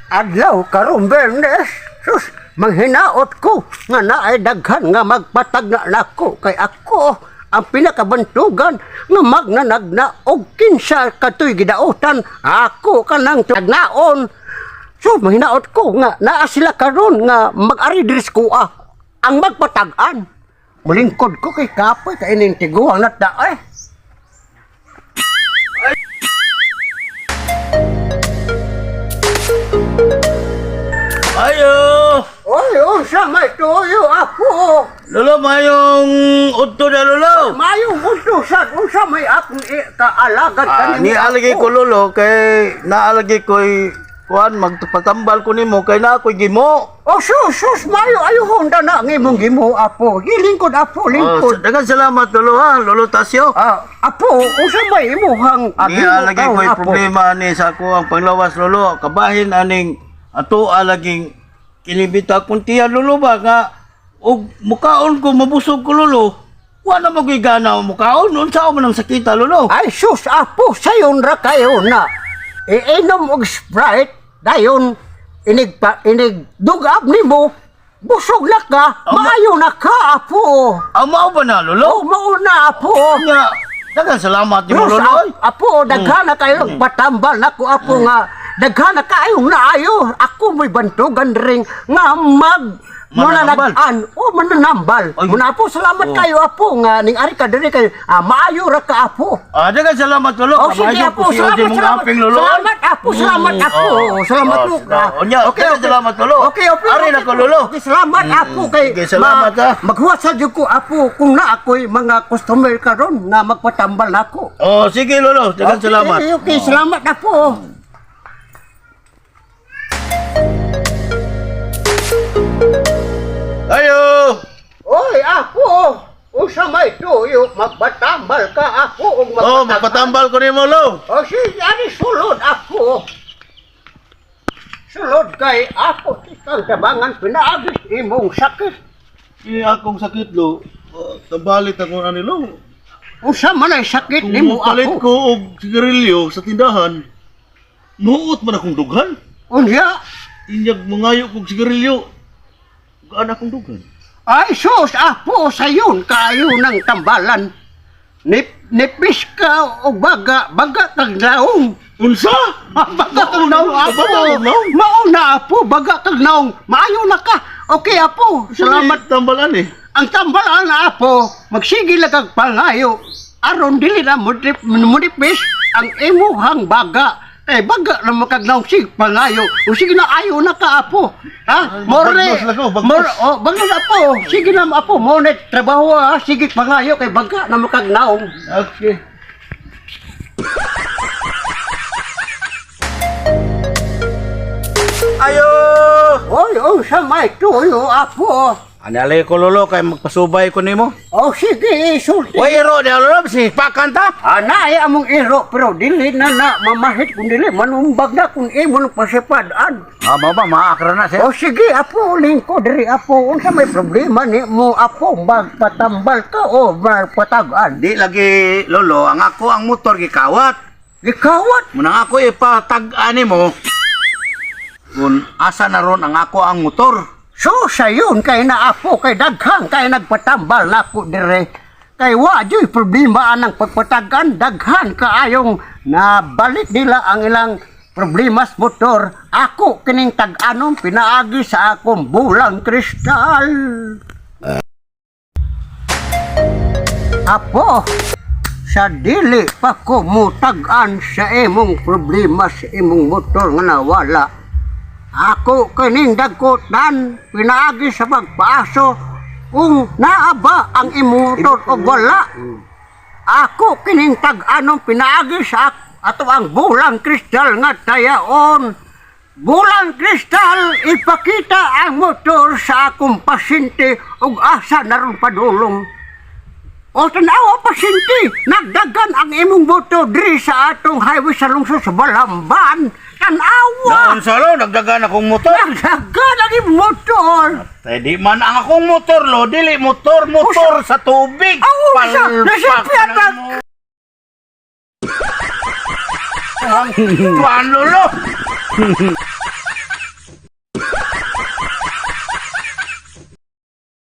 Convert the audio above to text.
Adlaw karon Bernes. Sus, manghinaot ko nga naay daghan nga magpatagna nako kay ako ang pinakabantugan nga magnanagna og kinsa katoy gidautan ako kanang tagnaon. So manghinaot ko nga naa sila karon nga mag-ari diri sa kuha ang magpatag-an. Mulingkod ko kay kapoy kay ining tiguang natda ay. Ayo! Oy, unsa may tuyo ako? Lolo, mayong udto na lolo. Mayong unto sa unsa may akong kaalagad Ah, kanimo. ni alagay ko lolo kay naalagay ko'y kuan magpatambal ko nimo kay na ako'y gimo. Oh, sus, sus, mayo ayo honda na ang imong gimo apo. Gilingkod apo, Oh, lingkod. daghang salamat lolo ha, Lolo Tasyo. Ah, apo, unsa may imuhang Ni alagay kaon, ko'y apo? problema ni sa ako ang panglawas lolo. Kabahin aning ato alaging kinibita kung tiya lolo ba nga og mukaon ko mabusog ko lolo. Wa na mo ko'y gana mukaon unsa man ang sakita lolo. Ay sus, apo, sayon ra kayo na. Iinom og Sprite, dayon inig pa inig dugab nimo. Busog na ka, maayo na ka, apo. Aw mao ba na lolo? Oh, mao na apo. Nya, daghang salamat nimo Sus, lolo. Oy. apo, daghan na kayo patambal nako apo nga daghan na kayo naayo. Ako mo'y bantugan ring nga mag Mananambal. mananag-an o mananambal. Ay. Muna apo, salamat Oh. kayo apo nga ning ari ka diri kay maayo ra ka apo. Ah, daghang salamat lolo. Oh, sige Kamayo apo, ko siya salamat, di mong salamat. aping, lolo. Salamat apo, salamat apo. Oh. Salamat Oh, po. oh, nya, okay, salamat lolo. Okay. Ari na ko lolo. Okay, salamat apo kay Sige, salamat, ah. Maghuwat sa jud ko apo kung na ako'y mga customer karon nga magpatambal nako. Oh, sige lolo, daghang Okay, salamat. Okay, salamat apo. Ayo. Oy, apo! Unsa may tuyo, magpatambal ka apo ug Oh, magpatambal ko nimo lo. O sige, ani sulod apo. Sulod kay apo tikang tabangan pinaagis imong sakit. Kini akong sakit lo, tambalit ako ani lo. Unsa man ay sakit Kung nimo palit apo? ko og sigarilyo sa tindahan, muot man akong dughan. Unya? Inyag mangayo kog sigarilyo. Gaan akong dughan. Ay sus, apo sayon kayo ng tambalan. Nipis ka o baga, baga kag naong. Unsa? Baga kag naong apo. Baga kag naong? Mauna apo, baga kag naong. Maayo na ka. Okay apo, salamat. Salamat tambalan eh. Ang tambalan na apo, magsige lang kag pangayo. Aron dili na munipis ang imuhang baga. Kay baga na makagnaong sig pangayo. O sige na ayo na ka apo. Ha? More. Bagnos lang ako, bagnos. More, oh, bagnos apo. Sige na apo, mo na trabaho ha. Sige pangayo kay baga na makagnaong. Okay. Ayo. Oy, oh, sa may tuyo apo. Analay ko lolo kay magpasubay ko nimo. O sige, sulti. Way iro di lolo si pakan ta. Ana ay among iro pero dili na na mamahit kung dili manumbag na kung imo ng pasipadaan. Ah, mao ba maakra na siya. O sige, apo, lingko diri apo, unsa may problema ni mo apo, magpatambal ka o magpatag-an? Di lagi lolo, ang ako ang motor gikawat. Gikawat. Munang ako ipatag-an nimo. Kung asa na ron ang ako ang motor. So sayon kay na apo kay daghan kay nagpatambal nako dire. Kay wa juy problema anang pagpatagan, daghan kaayong nabalik nila ang ilang problema sa motor. Ako kining tag-anom pinaagi sa akong bulang kristal. Apo, sa dili pa ko mutag-an sa imong problema sa imong motor nga nawala. Ako kining dagkotan pinaagi sa pagpaaso kung naa ba ang imong motor o wala. Ako kining tag-anom pinaagi sa ato ang bulang kristal nga tayaon. Bulang kristal, ipakita ang motor sa akong pasyente ug asa naron padulong. O tanawa pasyente, nagdagan ang imong motor diri sa atong highway sa lungsod sa Balamban. Tanawa! Naon sa lo, nagdagan akong motor. Nagdagan ang imong motor! Tay di man ang akong motor lo, dili motor, motor sa tubig. Aw, sa nasipyat na mo. Tuan lolo.